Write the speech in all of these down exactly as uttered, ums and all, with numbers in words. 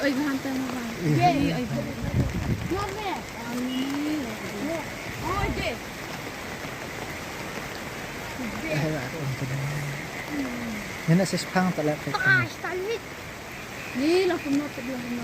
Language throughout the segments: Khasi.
Oi, oi, oi, oi. Ina sa spang ta lek. Ni la kumno, la kumno.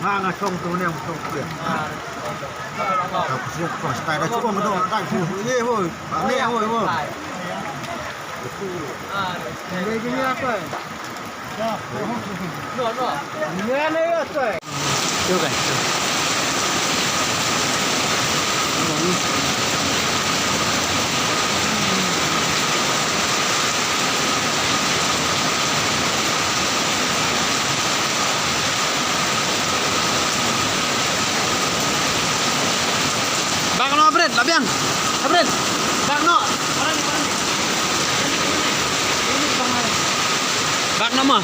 Nga, nga chong tu ne, chong tu. Ka kusiak pa stai da chong do, da chu ye wo. Ne wo wo. Ngai ni apa? No, no. Ngai ni apa? Yo guys. Bak noh, Abrit, la biang. Abrit, bak noh. Bak noh ma.